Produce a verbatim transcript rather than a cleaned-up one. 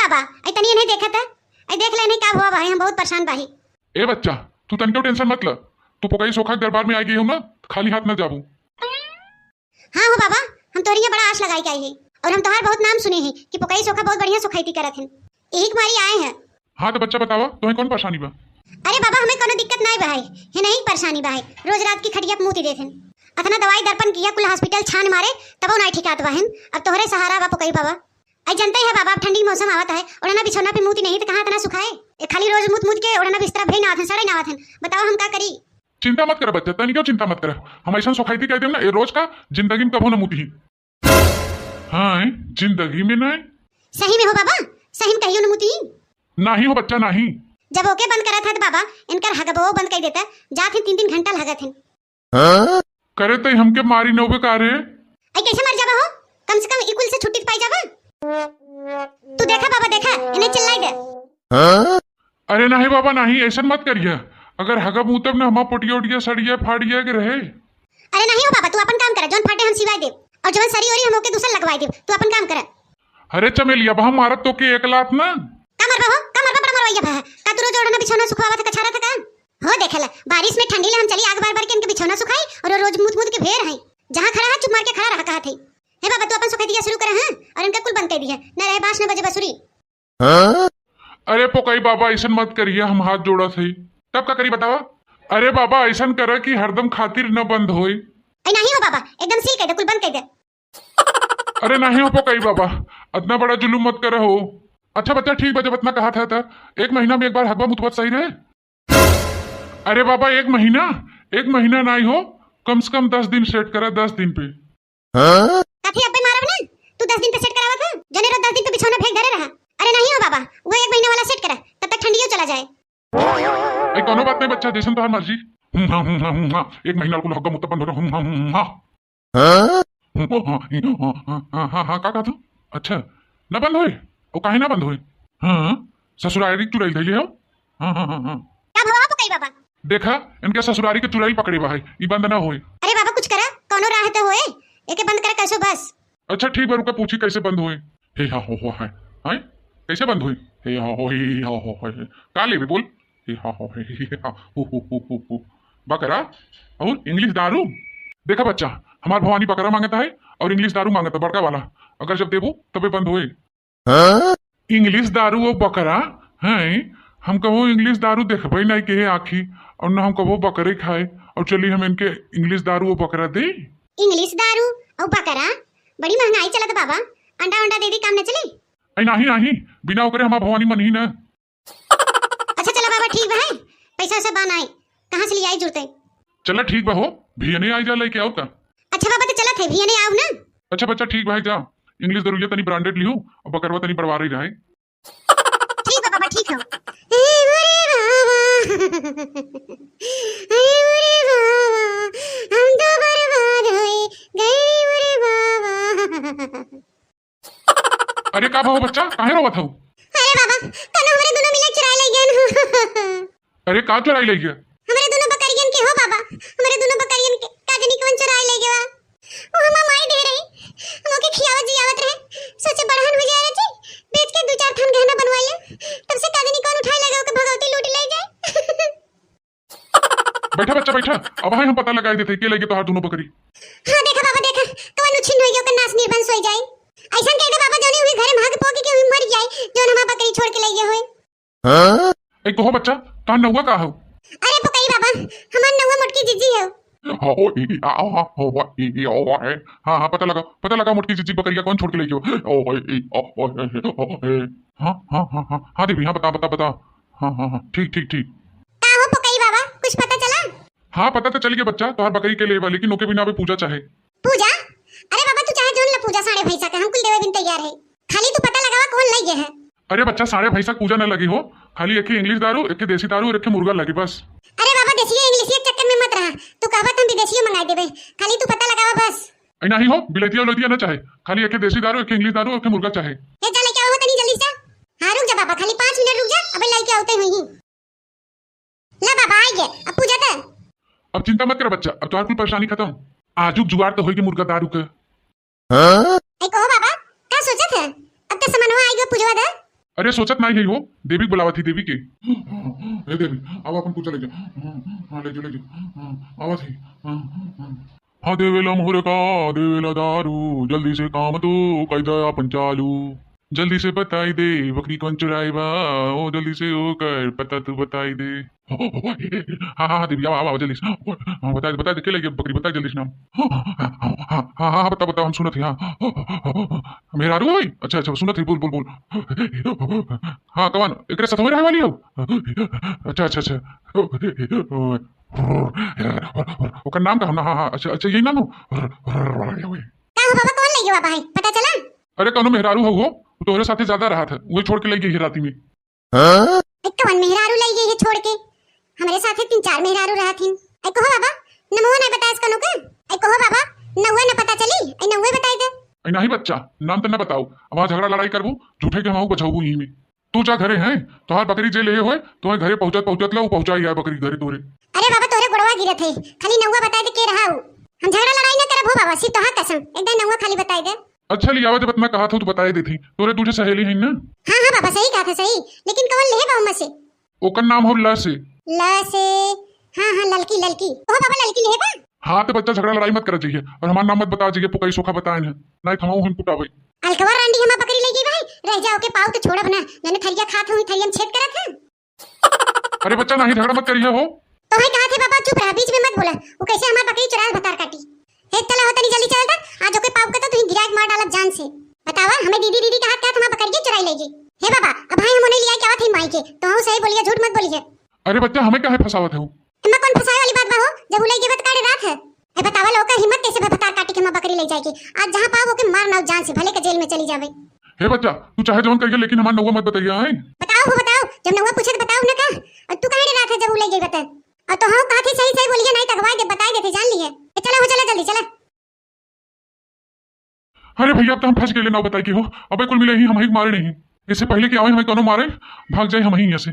बाबा, आई तनी इन्हें देखत है, आई देख ले इन्हें का हुआ बाही, हम बहुत परेशान बाही। ए बच्चा, तू तनिको tension मत ल, तू पोकई सोखा के दरबार में आ गई हो ना, खाली हाथ न जाबू। हाँ हो बाबा, हम तोहरे यहाँ बड़ा आस लगाई के आई है, और हम तोहार बहुत नाम सुने हैं कि पोकई सोखा बहुत बढ़िया सोखाइती करत हैं, यही के मारी आए हैं। हाँ तो बच्चा बतावा, तुम्हें कौन परेशानी बा? अरे बाबा, हमें कोनो दिक्कत नाई बा है, हे नहीं परेशानी बा है, रोज रात की खटिया पे मूती देत हैं, अतना दवाई दर्पण किया, कुल hospital छान मारे, तबो नाई ठिकात बा हैं। अब तोहरे सहारा बा पोकई बाबा। आई जनते है बाबा, अब ठंडी मौसम आवत है, ओढ़ना बिछौना पे मूती नहीं तो कहाँ इतना सुखाए? ए, खाली रोज मूत मूत के ओढ़ना बिस्तरा भई ना आवत हैं, सड़े ना आवत हैं, बताओ हम का करी? चिंता मत कर बच्चा, तनिको चिंता मत कर, हम ऐसा सोखाइती कह देम ना, ये रोज का जिंदगी में कभो न मूती। हाँ, जिंदगी में ना। सही में हो बाबा, सही में कहियो न मूती। नाही हो बच्चा, नाही। जब ओके बंद करत है तो बाबा, इनकर हगबो बंद कर देता, जात हैं तीन तीन घंटा लगत हैं। हाँ? करे तई हमके मारी नौबे का रे? आई कैसे मर जाबा हो? कम से कम इकुल से छुट्टी तो पाई जाबा। तू देखा बाबा, देखा, इन्हें चिल्लाई दे। हाँ? अरे नाही बाबा नाही, ऐसन मत करिया। अगर हगब मूतब न हमार पोटिया ओटिया सड़िया फाड़िया के रहे। अरे नाही हो बाबा, तू अपन काम कर, जौन फाटे हम सिवाई देब और जौन सरी ओरी हम ओके दूसर लगवाई देब, तू अपन काम कर। अरे चमेलिया, अब हम मारब तोके एक लात ना। का मरबा हो, का मरबा, बड़ा मरवाइया भा। का तू रोज ओढ़ना बिछौना सुखवावत है, कछारा था का? हो देखेला, बारिश में ठंडी ले हम चली आग बार बार के इनके बिछौना सुखाई और वो रोज मूत मूत के भेर हैं। जहाँ खड़ा है चुप मार के खड़ा रहा कहत है। हे बाबा, तू अपन सुखाई दिया शुरू कर, हाँ, और इनका कुल बंद कर दिया, न रहे बांस न बजे बंसुरी। हाँ? अरे पोकई बाबा, ऐसन मत करिया, हम हाथ जोड़त हई। तब का करी बतावा? अरे बाबा, ऐसन करा कि हरदम खातिर न बंद होई। ऐ नाही हो बाबा, एकदम सील कर दे, कुल बंद कर दे। अरे नाही हो पोकई बाबा, अतना बड़ा जुलुम मत करा हो। अच्छा बच्चा, ठीक बा, जब अतना कहा था, था एक महीना में एक बार हगवा मुतवत सही रहे। अरे बाबा, एक महीना, एक महीना नाही हो, कम से कम दस दिन set करा, दस दिन पे। हाँ? काफी अब्बे मारब ना, तू दस दिन पे set करावत है, जने रोज दस दिन पे बिछौना फेंक धरे रहा। अरे नाही हो बाबा, वो एक महीना वाला set करा, तब तक ठंडियो चला जाए। अरे कोनो बात नहीं बच्चा, जैसन तोहार मर्जी। हम्म, हाँ, हम्म, हाँ, हम्म, हाँ। एक महीना कुल हग्गा मुत्ता बंद हो रहा, हम्म, हाँ, हम्म, हाँ। हाँ? हम्म, ओ, हाँ, हाँ, हाँ, हाँ, हाँ, हाँ, का कहत हो? अच्छा, ना बंद होए? ओ काहे ना बंद होए? हाँ, ससुरारी चुड़ैल धइले हो? हाँ, हाँ, हाँ, हाँ। का भवा पोकई बाबा? देखा, इनके ससुरारी के चुड़ैल पकड़े बा है, ई बंद ना होए। अरे बाबा, कुछ करा, कौनो राह तो होए, एके बंद करा कैसो बस। अच्छा ठीक बा, रुका पूछी कैसे बंद होए। हे हा हो हो है, हैं? कैसे बंद होए? हे हा हो हे हा हो है। का लेबे बोल? हे हा हो हे हे हा हो हो हो हो हो। बकरा और English दारू। देखा बच्चा, हमार भवानी बकरा मांगता है और English दारू मांगता बड़का वाला। अगर जब देबू तबे बंद होए। हाँ? English दारू और बकरा हैं? हम कबो English दारू देखबे नहीं के आँखी, और न हम कबो बकरे खाए। और चली हम इनके English दारू और बकरा दे। English दारू और बकरा? बड़ी महंगाई चलत बाबा, अंडा अंडा दे दी काम न चली? अरे नाही नाही, बिना ओकरे हमार भवानी मन ही ना। अच्छा चला बाबा, ठीक बा है, पैसा वैसा बा नाई, कहाँ से लियाई जुरते? चला ठीक बा हो, भियने आई जा लेके आओ का। अच्छा बाबा, तो चलत है, भियने आओ ना। अच्छा बच्चा ठीक बा है, जा English दरुइया तनी branded लिहो और बकरवा तनी बड़वारी रहे। ठीक बा बाबा, ठीक हो। ए मोरे बाबा, ए मोरे बाबा, हम तो बर्बाद होए गए रे मोरे बाबा। अरे का भवा बच्चा, काहे रोवत हऊ? अरे बाबा, कनो हमरे दोनों मिला चुराए ले गए हो। अरे का चुराए ले गए? हमरे दोनों बकरियन के हो बाबा, हमरे दोनों बकरियन के का जानी कौन चुराए ले गए बा। वो हमार माई दे रही, हम ओके खियावत जियावत रहे, सोचे बड़हन हो जाए जी, बेच के दो चार थान गहना बनवा ले, तब से का जानी कौन उठाए लगे ओके भगवती लूट ले जाए। बैठा बच्चा बैठा, अब हम पता लगाई देते के लगे तोहार दोनों बकरी। हाँ देखा बाबा देखा, कवन उछिन होई गयो, ओकर नाश निर्वंश होई जाए। ऐसन कह दे बाबा जौनी हुई घरे में हग पोगी के हुई मर जाए, जौन हमार बकरी छोड़ के ले गए होए। हाँ? ए कहो बच्चा, तोहार नौवा का हो? अरे पोकई बाबा, हमार नौवा मोटकी जीजी हो। हो ई आ हा हो ई ओ है। हाँ हाँ पता लगा, पता लगा मोटकी जीजी बकरिया कौन छोड़ के ले गयो। ओ ई ओ ओ है। हाँ हाँ हाँ हाँ हाँ देवी, हाँ बता बता बता। हाँ हाँ हाँ ठीक ठीक ठीक। का हो पोकई बाबा, कुछ पता चला? हाँ पता तो चल गया बच्चा, तोहार बकरी के लेवा, लेकिन ओके बिना अबे पूजा चाहे। पूजा? अरे बाबा तू चाहे जोन ला पूजा साढ़े भैंसा के, हम कुल देवे बिन तैयार है। खाली तू पता लगावा कौन लई गए है। अरे बच्चा साढ़े भैंसा के पूजा न लगी हो, खाली एक ही English दारू, एक ही देसी दारू और एक ही मुर्गा लगी बस। अरे बाबा देसी English के चक्कर में मत रहा, तू कहबा तो हम विदेशियो मंगाई देबे, खाली तू पता लगावा बस। अरे नहीं हो, बिलैतिया उलैतिया ना चाहे, खाली एक ही देसी दारू, एक ही English दारू, एक ही मुर्गा चाहे। ए जा लेके आओ तनी जल्दी से। हाँ रुक जा बाबा, खाली पाँच मिनट रुक जा, अबे लेके आओ तई हुई। ला बाबा, आई गए, अब पूजा दे। अब चिंता मत कर बच्चा, अब तोहार कुल परेशानी खत्म। आजुक जुगाड़ तो होई के मुर्गा दारू के। हाँ? ए कहो बाबा, का सोचत है? अब तो समनवा आई गयो, पूजवा दे। अरे सोचत नाही है हो, देवी के बुलावत ही, देवी के। ए देवी, आवा अपन पूजा ले जा। हाँ, ले जा, ले जा। हाँ, आवत ही। हाँ, हाँ। हाँ, देवेला मोहर का, देवेला दारू, जल्दी से काम तू कई दे अपन चालू। जल्दी से बताई दे, बकरी कौन चुराई बा, ओ जल्दी से ओकर पता तू बताई दे। हाँ, हाँ, हाँ, देवी, आवा, आवा, जल्दी से। हाँ, बताई दे, बताई दे, के लगे बकरी, बताई जल्दी से नाम। हाँ, हाँ, हाँ, हाँ, हाँ, हाँ, बताओ, बताओ, हम सुनत ही, हाँ। मेहरारू होई? अच्छा, अच्छा, सुनत ही, बोल, बोल, बोल। हाँ, कौन? एकरे साथ में रहे वाली हो? अच्छा, अच्छा, अच्छा। ओकर नाम का हम ना, हाँ, हाँ, अच्छा, अच्छा, यही नाम हो? का हो बाबा, कौन लइ गवा बाहर, पता चला? अरे, कौनो मेहरारू हो, वो तोहरे साथे ज्यादा रहत है, वही छोड़ के लइ गई है राती में। ए, कवन मेहरारू लइ गई है छोड़ के? हमरे साथे तीन चार मेहरारू रहत हिन। ए, कहो बाबा, नमवा ना बताएस कनो के? ए, कहो बाबा, नउवा ना पता चली? ए, नउवा बताई दे। ए, नहीं बच्चा, नाम तो ना बताओ, अब वहाँ झगड़ा लड़ाई करबू, झूठे के हम बझाबू यहीं में। तू जा घरे हैं, तोहार बकरी जे लेहे होए, तोहे घरे पहुँचत पहुँचत ला, वो पहुँचाई आए बकरी घरे तोरे। अरे बाबा, तोरे गोड़वा गिरत है, खाली नउवा बताई दे के रहा हो। हम झगड़ा लड़ाई ना करब हो बाबा, सिर्फ तोहार कसम, एकदम नउवा खाली बताई दे। अच्छा, लियावा, जब इतना कहा था तो बताए देती। तोरे दूठे सहेली है ना? हाँ, हाँ बाबा, सही कहा था, सही। लेकिन कवन लेहे बाबू मसे? ओकर नाम हो लसे। लसे? हाँ, हाँ, ललकी, ललकी। ओहो बाबा, ललकी लेहे बा? हाँ, तो बच्चा झगड़ा लड़ाई मत कर जाइए और हमार नाम मत बता जाइए, पुकाई सोखा बताए ना, नहीं थमाऊ हम कुटावे। अलकवा रांडी हमार बकरी ले गई भाई, रह जाओ के पाऊ तो छोड़ब ना, जाने थरिया खात हुई, थरिया में छेद करत है। अरे बच्चा, नहीं झगड़ा मत करिए हो। तो है कहा थे बाबा, चुप रहा, बीच में मत बोला। वो कैसे हमार बकरी चुराए भतार काटी। हे चला हो, तनी जल्दी चल दा, आज ओके पाऊ के तो तुही गिराए के मार डालब जान से। बतावा, हमें दीदी दीदी कहा, कहा हमार बकरी के चुराई ले गई। हे बाबा, अब भाई हम उन्हें लिया क्या थे माई के, तो हम सही बोलिए, झूठ मत बोलिए। अरे बच्चा, हमें काहे फंसावत हो? एमा कौन फंसाए वाली बात बा हो, जब उ ले गई बा त काहे रात है। हे बतावा, लोग का हिम्मत कैसे भा भतार काटी के हमार बकरी ले जाए के? आज जहाँ पाओ ओके मार नाव जान से, भले के जेल में चली जावे। हे बच्चा, तू चाहे जवन करिए, लेकिन हमार नउवा मत बताइए, हैं? बताओ हो, बताओ, जब नउवा पूछे तो बताओ ना का। और तू काहे रात है जब उ ले गई बता? और तो हाँ कहा थे सही सही बोलिए, नहीं तो अगवा दे, बताई देते, जान लिए। ए, चला हो, चला जल्दी, चला। अरे भैया, अब तो हम फंस गए, ना बताई की हो। अबे कुल मिले ही हम ही मारे नहीं। इससे पहले कि आवे हमें कोनो मारे, भाग जाए हम ही यहाँ से।